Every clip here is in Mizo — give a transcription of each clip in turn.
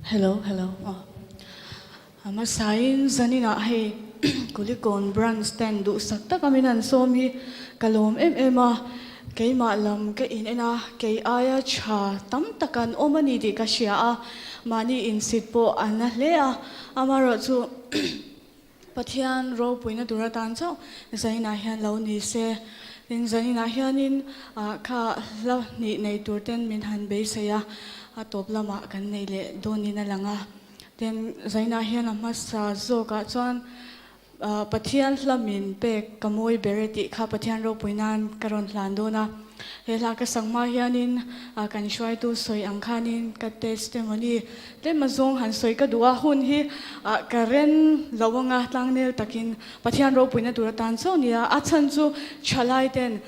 Hello hello aw a hmasain zaninah hei Kulikawn branch stand duhsak taka min han sawm hi ka lawm em em a, keimah lam ka in en a, kei aia tha tam tak an awm a ni tih ka hria a, mahni insit pawh a na hle a, amaherawhchu Pathian ropuina tur atan chauh zainah hian lo ni se. Tin, zaninah hianin kha hla hnih nei tur ten min han beisei a, a tawp lamah kan nei leh dawnin a lang a. Tin, zainah hian a hmasa zawkah chuan Pathian hla min pek ka mawi ber e tih kha Pathian ropui nan ka rawn hlan dawn a. He hla ka sak hma hianin kan hruaitu sawi ang khanin ka testimony Tlem azawng han sawi ka duh a, hun hi ka ren lo anga tlangnel takin Pathian ropuina tur atan chauh nia, a chhan chu thalai ten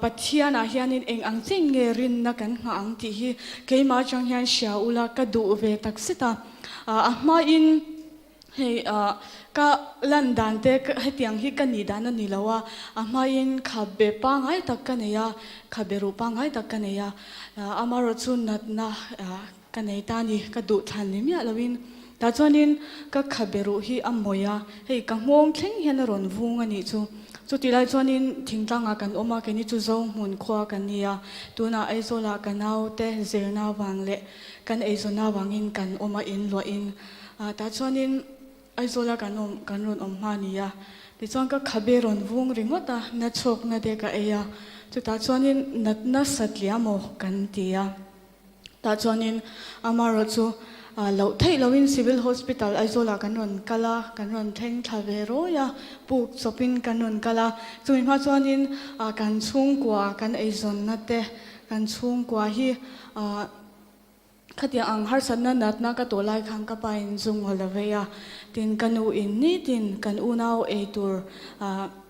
Pathian ah hianin eng ang chin nge rinna kan nghah ang tih hi keimah atang hian hria ula ka duh ve tak zet a, a hmain hei ka lan dan te hetiang hi ka nih dan a ni lo a, a hmain khabe pangai tak ka nei a, khabe ruh pangai tak ka nei a, amaherawhchu natna Ka nei ta ni, ka duh thlan ni miah loin. Tah chuanin ka khabe ruh hi a mawih a, hei ka nghawng thleng hian a rawn vung a nih chu. Chutih lai chuanin thingtlangah kan awm a, keini chu Zohmun khua kan ni a, tunah Aizawlah ka naute zirna vang leh kan eizawnna vangin kan awm a, in luahin. Tah chuanin Aizawla kan awm, kan rawn awm hma ni a, tichuan ka khabe rawn vung ringawt a, na chhawkna te ka ei a, chutah chuanin natna satliah maw kan ti a. Tah chuanin amaherawh chu loh theih lohin Civil Hospital Aizawlah kan rawn kal a, kan rawn thleng thla ve rawi a, puk chawpin kan rawn kal a. Chumi hma chuanin kan chhungkua kan eizawnna te, kan chhungkua hi khatiang ang harsatna natna ka tawh lai khan ka pain zu ngawl a vei a, tin ka nuin nitin kan unau eitur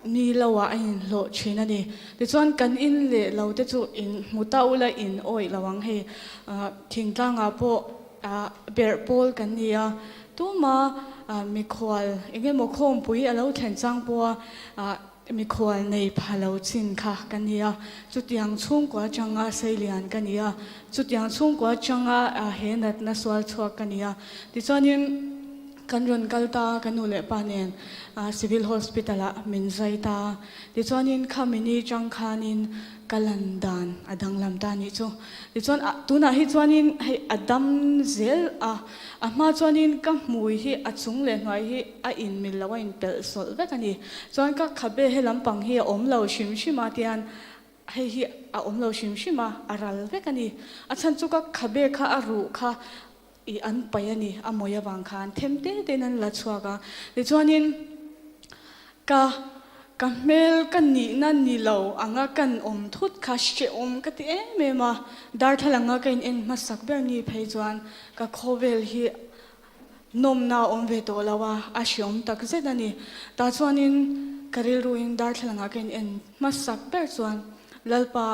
Mi lo ah a inhlawh thin a ni. Tichuan kan in leh lo te chu in hmu ta ula in awih lo ang hei. Thingtlangah pawh berh pawl kan ni a, tuma mikhual eng emaw khawmpui a lo thlen chang pawha mikhual nei pha lo chin kha ka ni a. Chutiang chhungkua atanga seilian ka ni a, chutiang chhungkua atanga he natna sual chhuak ka ni a. Tichuanin. Kan rawn kal ta, ka nu leh pa nen Civil Hospital ah min zai ta. Tichuanin khami ni chang khanin ka lan dan a danglam ta nih chu. Tichuan tunah hi chuanin hei a dam zel a, a hma chuanin ka hmui hi a chung leh hnuai hi a inmil lo a inpelh sawlh vek a ni. Chuan ka khabe he lampang hi a awm lo hrim hrim a tian hei hi a awm lo hrim hrim a, a ral vek a ni. A chhan chu ka khabe kha a ruh kha I an paih a ni, a mawi avang khan them te tein an la chhuak a. Tichuanin ka ka hmel ka nihna ni lo anga kan awm thut kha hrehawm ka ti em em a. Darthlalanga ka in en hmasak ber ni phei chuan ka khawvel hi nawmna a awm ve tawh lo a, a hrehawm tak zet a ni. Tah chuanin ka rilruin darthlalanga ka in en hmasak ber chuan Lalpa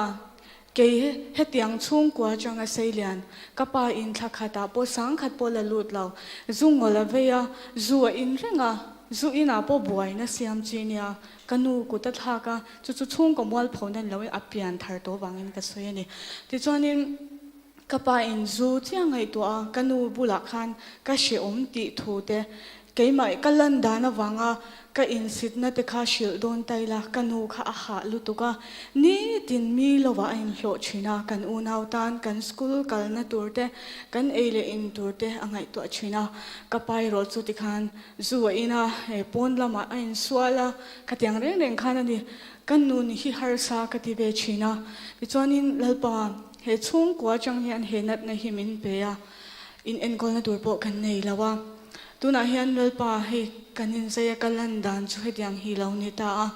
Kei hetiang chhungkua atanga seilian, ka pa in thla khatah pawh sangkhat pawh la lut lo, zu ngawl a vei a, zu a in reng a, zu inah pawh buaina siam chi nia, ka nu kut a thlak a, chu chu chhungkaw mualpho nan loin a pian thar tawh vangin ka sawi a ni. Tichuanin ka pa in zu chiah ngaihtuah a, ka nu bulah khan ka hrehawm tih thu te Keimah ka lan dan avanga ka insitna te kha hrilh dawn ta ila, ka nu kha a hah lutuk a, nitin mi lovah a inhlawh thin a, kan unau tan kan school kalna tur te, kan ei leh in tur te a ngaihtuah thin a, ka pa erawh chu tikhan zu a in a, he pawn lamah a insual a, khatiang reng reng khan a ni, ka nun hi harsa ka ti ve thin a, tichuanin Lalpa he chhungkua atang hian he natna hi min pe a, in enkawlna tur pawh kan nei lo a. Tunah hian Lalpa hei kan inzei a ka lan dan chu hetiang hi lo ni ta a,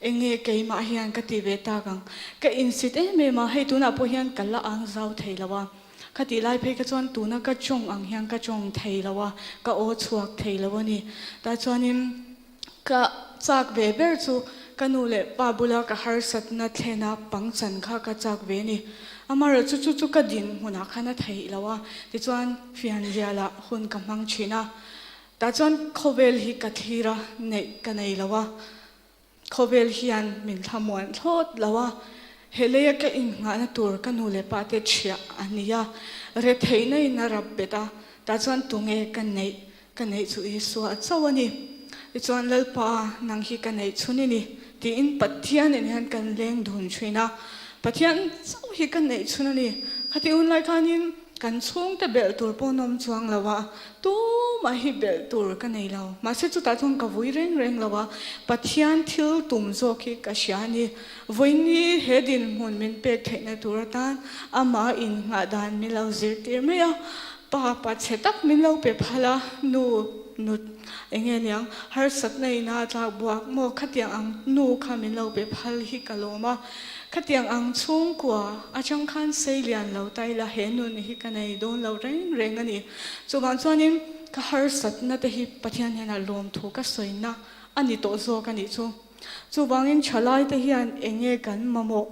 enge keimah hian ka ti ve tak ang. Ka insit em em a, hei tunah pawh hian ka la ang zau thei lo a, ka tih lai phei kha chuan tuna ka tawng ang hian ka tawng thei lo a, ka aw chhuak thei lo a ni. Tah chuanin ka chak ve ber chu ka nu leh pa bula ka harsatna thlena pangchan kha ka chak ve a ni. Amaherawhchu chu chu ka dinhmunah khan a theih lo a, tichuan fianrialah hun ka hmang thin a, tah chuan khawvel hi ka thlir a, neih ka nei lo a, khawvel hian min thlamuan thlawt lo a, he leia ka innghahna tur ka nu leh pa te thiah a ni a, retheihna in a rap bet a. Tah chuan tunge ka neih? Ka neih chu Isua a chauh a ni. Tichuan, Lalpa, nang hi ka neih chhun i ni, tiin Pathianin hian kan leng dun thin a. Pathian chauh hi ka neih chhun a ni. Khati hun lai khanin kan chhungte belh tur pawh nawm chuang lo a, tumah hi belh tur ka nei lo. Mahse chutah chuan ka vui reng reng lo a, Pathian thil tum zawk hi ka hria a ni. Vawiini he dinhmun min pek theihna tur atan amah innghah dan min lo zirtir mai a. Pa pa chhe tak min lo pe phal a, nu nut eng nge niang harsatna ina tlak buak maw khatiang ang nu kha min lo pe phal hi ka lawm a, khatiang ang chhungkua atang khan sei lian lo ta ila he nun hi ka nei dawn lo reng reng a ni. Chuvang chuanin ka harsatna te hi Pathian hian a lawm thu ka sawina a ni tawh zawk a nih chu. Chuvangin thalaite hian eng nge kan mamawh?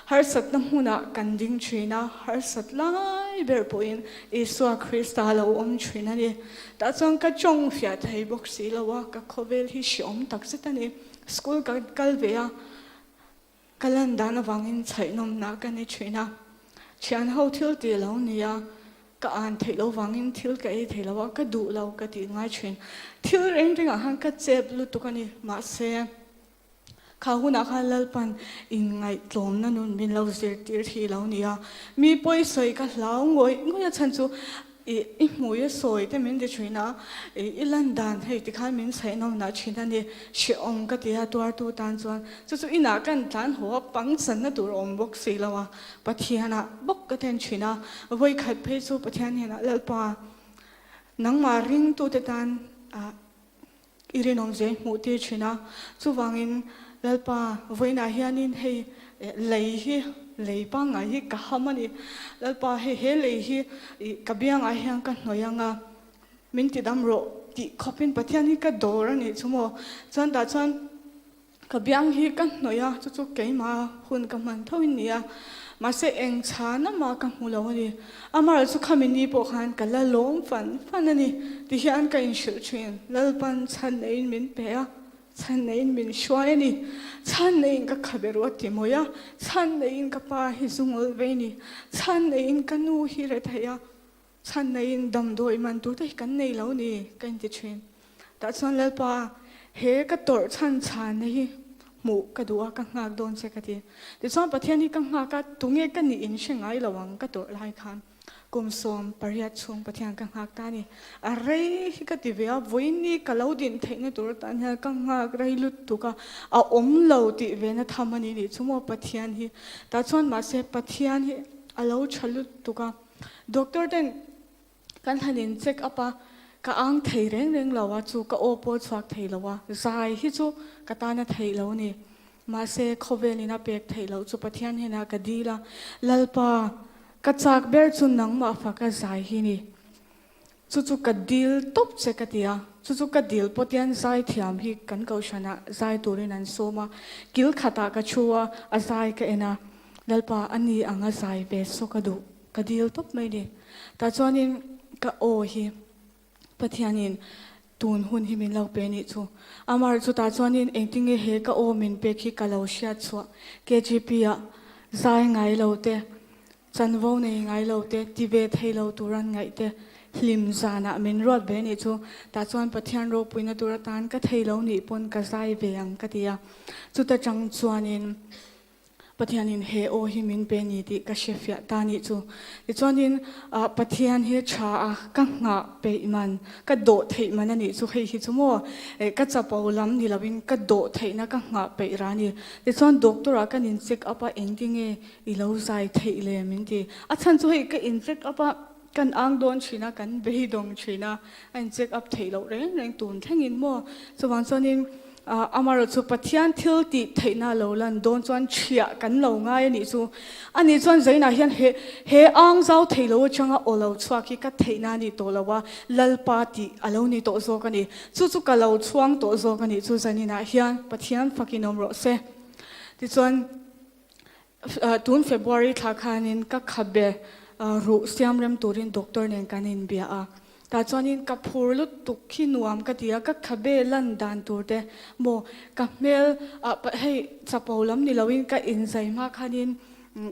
Harsatna hmunah kan ding thin a, harsat lai ber pawhin Isua Krista lo awm thin a ni. Tah chuan ka tawng fiah thei bawk si lo a, ka khawvel hi hreawm tak zet a ni. School ka kal ve a, ka lan dan avangin chhaihnawmna ka ni thin a. Thian ho thil tih lo ni a, ka an theih loh vangin thil ka ei thei lo a, ka duh lo ka tih ngai thin. Thil reng rengah khan ka chep lutuk a ni. Mahse, kha hunah khan Lalpan inngaihtlawmna nun min lo zirtir hi lo ni a. Mi pawi sawi ka hlau ngawih ngawih a chhan chu I i hmui a sawi te min ti thin a, i i lan dan hei ti khan min chhaih nawm nah thin a ni. Hrehawm ka ti a tuartu tan chuan chu chu inah kan tlan haw a pangchanna tur a awm bawk si lo a, Pathianah bawk ka then thin a. Vawikhat phei chu Pathian hnenah Lalpa nangmah ringtute tan ah I rinawm zel hmuh tir thin a, chuvangin Lalpa vawiinah hianin hei lei hi lei pangngai hi ka ham a ni. Lalpa hei he lei hi ka biangah hian ka hnawih ang a, min ti dam rawh tih khawpin Pathian hi ka dawr a nih chu maw. Chuan tah chuan Ka biang hi ka hnawih a, chu chu keimah hun ka hman tho in ni a, mahse eng chhan amah ka hmu lo a ni. Amaherawh chu khami ni pawh khan ka la lawm fan fan a ni ti hian ka inhrilh thin. Lalpan chhan neiin min pe a, chhan neiin min hruai a ni. Chhan neiin ka khabe ruah ti mawih a, chhan neiin ka pa hi zungul vei ni, chhan neiin ka nu hi re thei a, Chhan neiin damdawi man tur te hi kan nei lo ni ka inti thin. Tah chuan Lalpa, he ka tawrh chhan chhanna hi hmuh ka duh a, ka nghak dawn che ka ti. Tichuan Pathian hi ka nghak a, tunge ka nih in hre ngai lo ang ka tawrh lai khan kum 18 chhung Pathian ka nghak ta a ni. A rei hi ka ti ve a, vawiin ka lo din theihna tur atan hian ka nghak rei lutuk a, a awm lo tih ve na tham a ni nih chu maw Pathian hi. Tah chuan mahse Pathian hi a lo tha lutuk a. Doctor ten kan han in check up a, ka ang thei reng reng lo a, chu ka aw pawh chhuak thei lo a, zai hi chu ka tan a theih lo ni. Mahse khawvel in a pek theih loh chu Pathian hnenah ka dil a, Lalpa, ka chak ber chu nangmah faka zai hi ni. Chu chu ka dil tawp che ka ti a, chu chu ka dil pawh tian zai thiam hi kan kohhranah zai turin an sawm a, kil khatah ka thu a, a zai ka en a, Lalpa a ni ang a zai ve saw ka duh, ka dil tawp mai ni. Tah chuanin ka aw hi Pathianin tun hun hi min lo pe nih chu. Amar chutah chuanin engtinge he ka aw min pek hi ka lo hriat chhuah KGP ah zai ngai lo te, Chanvo nei ngai lo te, ti ve thei lo tur an ngaih te, hlim zanah min ruat ve nih chu, tah chuan Pathian ropuina tur atan ka thei lo nih pawn ka zai ve ang ka ti a. Chuta tang chuanin Pathianin he aw hi min pe ni tih ka hre fiah ta nih chu. Tichuanin Pathian hi tha a, ka nghah peih man, ka dawh theih man a nih chu hei hi chu maw, ka chapo lam ni loin ka dawh theihna ka nghah peih ra ni. Tichuan doctor ah kan in check up a engtinge I lo zai theih le min ti. A chhan chu hei ka in check up a, kan ang dawn thin a, kan beidawng thin a, a in check up theih loh reng reng tun thlengin maw. Chuvang chuanin amaherawh chu Pathian thil tih theihna lo lan dawn chuan thiah kan lo ngai a nih chu. A nih chuan zainah hian he he ang zau thei lo atanga aw lo chhuak hi ka theihna a nih tawh lo a, Lalpa tih a lo ni tawh zawk a ni. Chu chu ka lo chhuang tawh zawk a nih chu zaninah hian Pathian fakin awm rawh se. Tichuan. Tun February thla khanin ka khabe ruh siam rem turin doctor nen kan inbia a, tah chuanin ka phur lutuk khi nuam ka ti a, ka khabe lan dan tur te maw ka hmel ah hei chapo lam ni loin ka inzai hma khanin.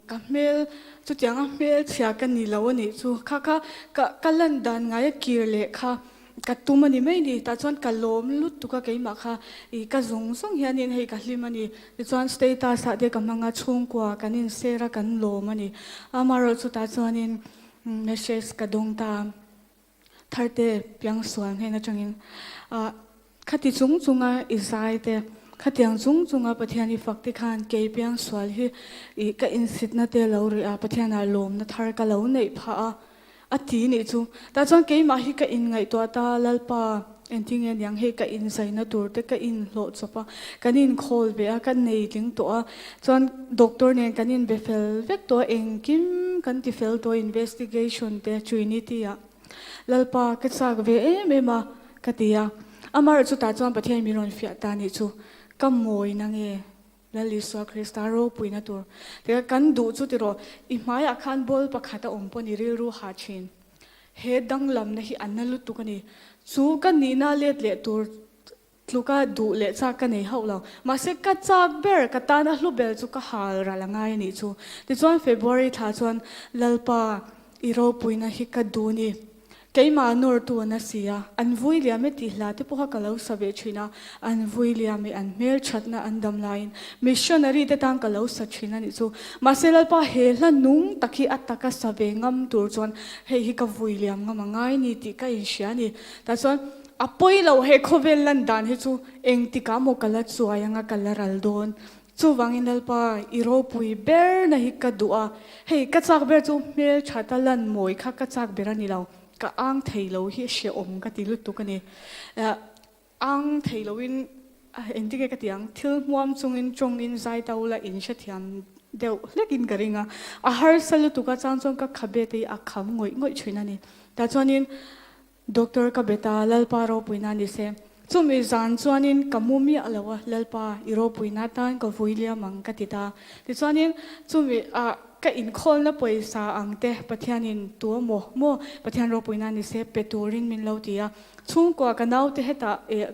Ka hmel chutianga hmel chhia ka ni lo a nih chu. Kha kha ka ka lan dan ngai a kir leh kha ka tum a ni mai ni. Tah chuan ka lawm lutuk a keimah kha ih ka zawng zawng hianin hei ka hlim a ni. Tichuan status ah te ka hmang a chhungkua kan inser a kan lawm a ni. Amaherawhchu tah chuanin message ka dawng ta a. Tharte piangsual hnen atangin khati chung chunga i zai te, khatiang chung chunga Pathian i fak te khan kei piangsual hi i ka insitna te lo rih a, Pathianah lawmna thar ka lo neih phah a, a ti nih chu. Tah chuan keimah hi ka inngaihtuah ta, Lalpa engtinge niang hei ka inzaina tur te ka inhlawh chawp a, kan inkhawl ve a, ka nei tling tawh a, chuan doctor nen kan inbe fel vek tawh a, engkim kan ti fel tawh a investigation te Trinity ah. Lalpa ka chak ve em em a, ka ti a. Amah chutah chuan Pathian min rawn fiah ta nih chu ka mawi na nge Lal Isua Krista ropuina tur. Tikha kan duh chu tiraw, i hmaiah khan ball pakhat a awm pawh ni rilru ha thin. He danglamna hi a na lutuk a ni. Chu ka nihna let leh tur Tluka duh leh chak ka nei hauh lo. Mahse ka chak ber, ka tan a hlu ber chu ka hal ral a ngai a nih chu. Tichuan February thla chuan Lalpa i ropuina hi ka duh ni. Keimah nawrtu an a si a, an vui liam e tih hla te pawha ka lo sa ve thin a, an vui liam e an hmelthatna an dam laiin missionary te tan ka lo sa thin a nih chu. Mahse Lalpa he hla nung tak hi a taka sa ve ngam tur chuan hei hi ka vui liam ngam a ngai ni tih ka inhria a ni. Tah chuan A pawi lo he khawvel lan dan hi chu engtikah maw ka la chuai anga ka la ral dawn. Chuvangin Lalpa i ropui ber na hi ka duh a, hei ka chak ber chu hmel that a lan mawi kha ka chak ber a ni lo, ka ang thei lo hi hrehawm ka ti lutuk a ni. Ang thei loin engtinge ka ti ang, thil hmuam chungin tawngin zai to la in hrethiam deuh hlekin ka ring a, a harsa lutuk a chang chuan ka khabe te hi a kham ngawih ngawih thin a ni. Tah chuanin Doctor ka bet a, Lalpa ropuina ni se. Chumi zan chuanin ka mu miah lo a, Lalpa i ropuina tan ka vui liam ang ka ti ta. Tichuanin chumi ah ka inkhawlna pawisa ang te Pathianin tu emaw maw Pathian ropuina ni se pe turin min lo ti a. Chhungkua ka naute hetah eh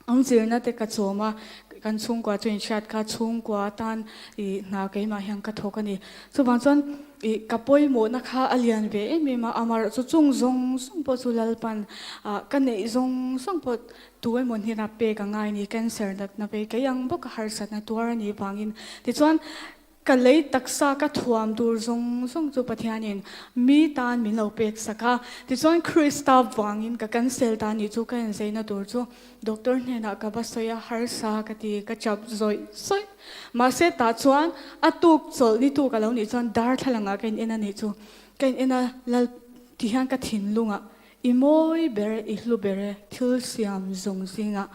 Ang zirna te ka chawm a, kan chhungkua chu inhriat kha chhungkua tan i hna keimah hian ka thawk a ni. Chuvang chuan i ka pawimawhna kha a lian ve em em a, amaherawh chu chung zawng zawng pawh chu Lalpan ah ka neih zawng zawng pawh tu emaw hnenah pek a ngai a ni, cancer natna vei kei ang bawk a harsatna tuar a nih vangin. Tichuan Ka lei taksa ka thuam tur zawng zawng chu Pathianin mi tan min lo pek sak a. Tichuan Krista vangin ka cancel ta nih chu ka inzeina tur chu doctor hnenah ka va sawi a, harsa ka ti, ka chap zawih zawih. Mahse tah chuan a tuk chawlh ni tuk a lo nih chuan darthlalangah ka in en a nih chu. Ka in en a, Lal ti hian ka thinlungah I mawi ber e, i hlu ber e, thil siam zawng zingah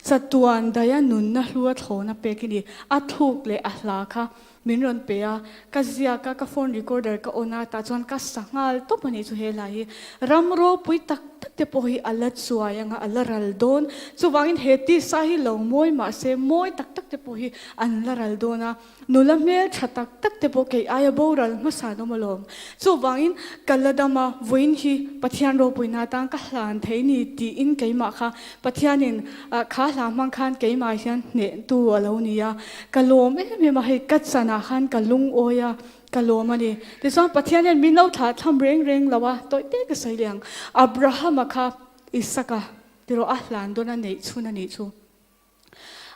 chatuan daia nunna hlua thlawna pek i ni. A thluk leh a hla kha min rawn pe a, ka ziak a, ka phone recorder ka on a, tah chuan ka sa nghal tawp a nih chu he hla hi. Ram ropui tak tak te pawh hi a la chuai anga a la ral dawn. Chuvangin he tisa hi lo mawi mah se mawi tak tak te pawh hi an la ral dawn a. Nula hmel tha tak tak te pawh kei aia boral hmasa an awm alawm. Chuvangin ka la dam a, vawiin hi Pathian ropuina atan ka hlan thei ni tiin keimah kha Pathianin kha hla hmang khan keimah hian hnehtu a lo ni a. Ka lawm em em a, hei ka chanah khan ka lungawi a, ka lawm a ni. Tichuan Pathian hian min lo thlah tham reng reng lo a, tawih te ka sawi leh ang. Abrahama kha Isaka tiraw a hlan dawn a neih chhun a nih chu.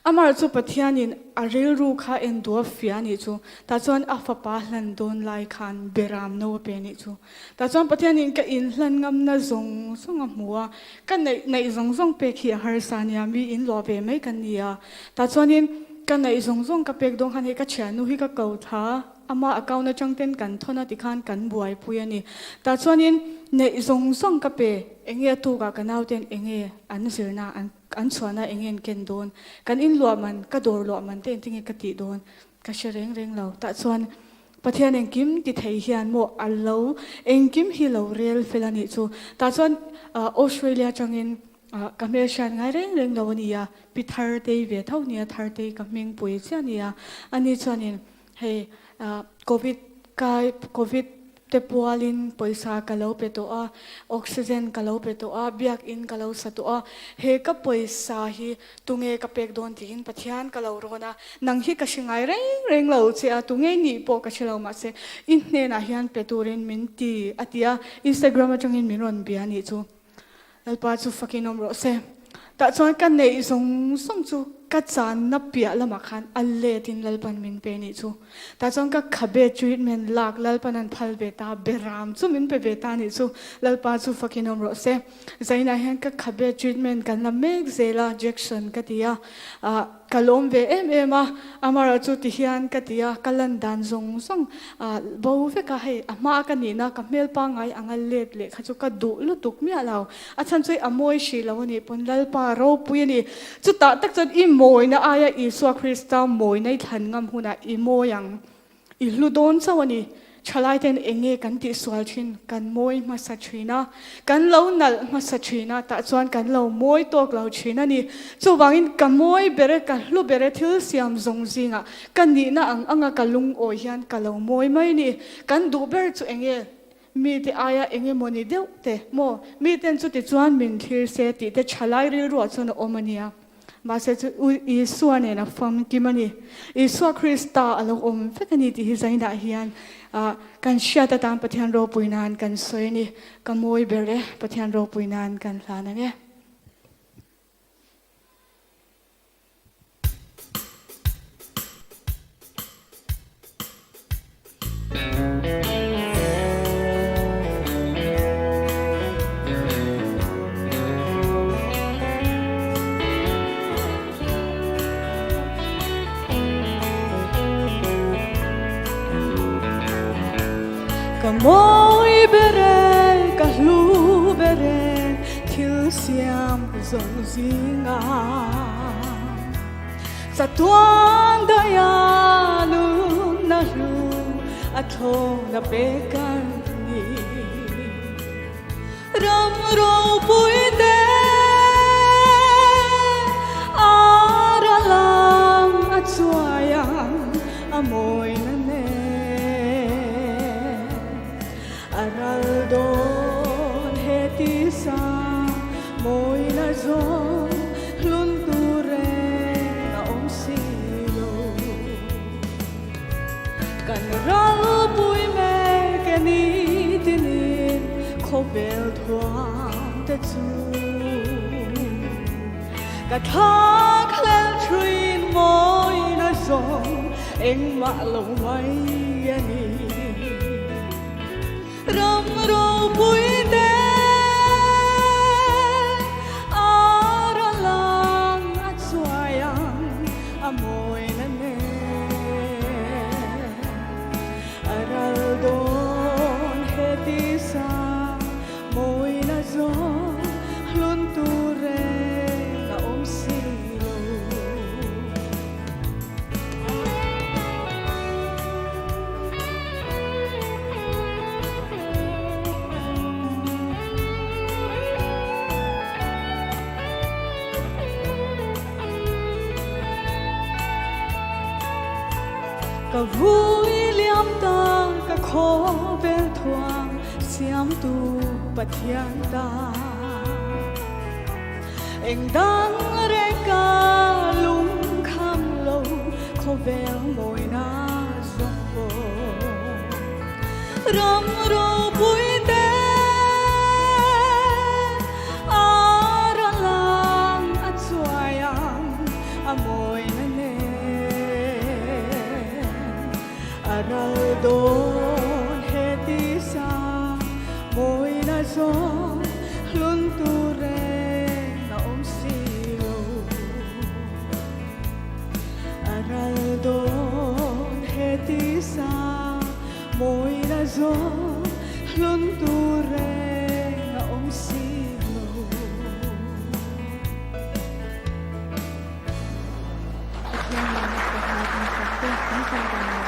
Amar chu Pathianin a rilru kha en duh a fia nih chu. Tah chuan a fapa hlan dawn lai khan beram no a pe nih chu. Tah chuan Pathianin ka inhlan ngamna zawng zawng a hmu a, ka neih neih zawng zawng pek hi a harsa a nia, mi inluah ve mai kan ni a. Tah chuanin ka neih zawng zawng ka pek dawn khan hei ka thiannu hi ka ko tha a, ama account atang ten kan thawn a tikhan kan buaipui a ni. Tah chuanin neih zawng zawng ka pe, enge a tukah ka nauten enge an zirna an. An chhuahna eng nge an ken dawn? Kan in luah man, ka dawr luah man te engtin nge ka tih dawn? Ka hre reng reng lo. Tah chuan Pathian engkim ti thei hian maw a lo engkim hi lo rel fel a nih chu. Tah chuan Australia atangin ka hmelhriat ngai reng reng lo a ni a, Pi Thartei ve tho nia, Thartei ka hmingpui chiah a ni a. Ani chuanin hei Covid kai Covid. te pualin pawisa ka lo pe tawh a, oxygen ka lo pe tawh a, biakin ka lo sa tawh a, he ka pawisa hi tunge ka pek dawn tiin Pathian ka lo rawn a, nang hi ka hre ngai reng reng lo che a, tunge nih pawh ka hre lo mahse i hnenah hian pe turin min ti a ti a, Instagram atangin min rawn bia nih chu. Lalpa chu fakin awm rawh se. Tah chuan ka neih zawng zawng chu ka channa piah lamah khan a let in Lalpan min pe nih chu. Tah chuan ka khabe treatment lak Lalpan an phal ve ta, beram chu min pe ve ta nih chu. Lalpa chu fakin awm rawh se. Zainah hian ka khabe treatment kan la mek zel a, jection ka ti a. Ah. Ka lawm ve em em a, amarawh chu ti hian ka ti a, ka lan dan zawng zawng bo vek a, hei a hma ka nihna ka hmel pangngai anga let leh kha chu ka duh lutuk miah lo, a chhan chu i a mawi hrih lo a nih pawn Lalpa ropui a ni, chutah tak chuan i mawina aia Isua Krista mawina i thlan ngam hunah i mawi ang. I hlu dawn chauh a ni. Thalaiten eng nge kan tihsual thin? Kan mawi hmasa thin a. Kan lo nalh hmasa thin a, tah chuan kan lo mawi tawk lo thin a ni. Chuvangin ka mawi ber e, ka hlu ber e thil siam zawng zingah ka nihna ang anga ka lungawi hian ka lo mawi mai a ni. Kan duh ber chu eng nge? Mite aia eng emawni deuh te maw? Miten chuti chuan min thlir se tih te thalai rilruah chuan a awm a nia. Mahse chu U Isua nen a famkim a ni. Isua Krista a lo awm vek a ni tih hi zainah hian kan hriat atan Pathian ropui nan kan sawi a ni. Ka mawi ber e, Pathian ropui nan kan hlan ang e. Ka mawi ber e, ka hlu ber e, thil siam zawng zinga Chatuan daia nunna hlu a thlawna pek an ni. Ram ropui te ar a lang a chuai ang a mawina nen. A ral dawn he tisa mawina zawng hlun tur reng a awm si lo. Kan ralpui mek e ni tinin khawvel thuam te chu ka thlak hlel thin mawina zawng engmah lo mai a ni. Ram ropui te ar a lang a chuai ang a mawina nen a ral dawn he tisa mawina zawng hlun tur reng a awm si lo. Ka vui liam ta ka khawvel thuam siamtu Pathian ta. Eng dang reng ka lung kham lo khawvel mawina zawng pawh ram ropui te ar a lang a chuai ang a mawina nen a ral dawn he tisa mawina zawng Hlun tur reng a awm si lo. A ral dawn he tisa mawina zawng hlun tur reng a awm si lo. Pathian leh Pathian kan fak te kan tawngtai.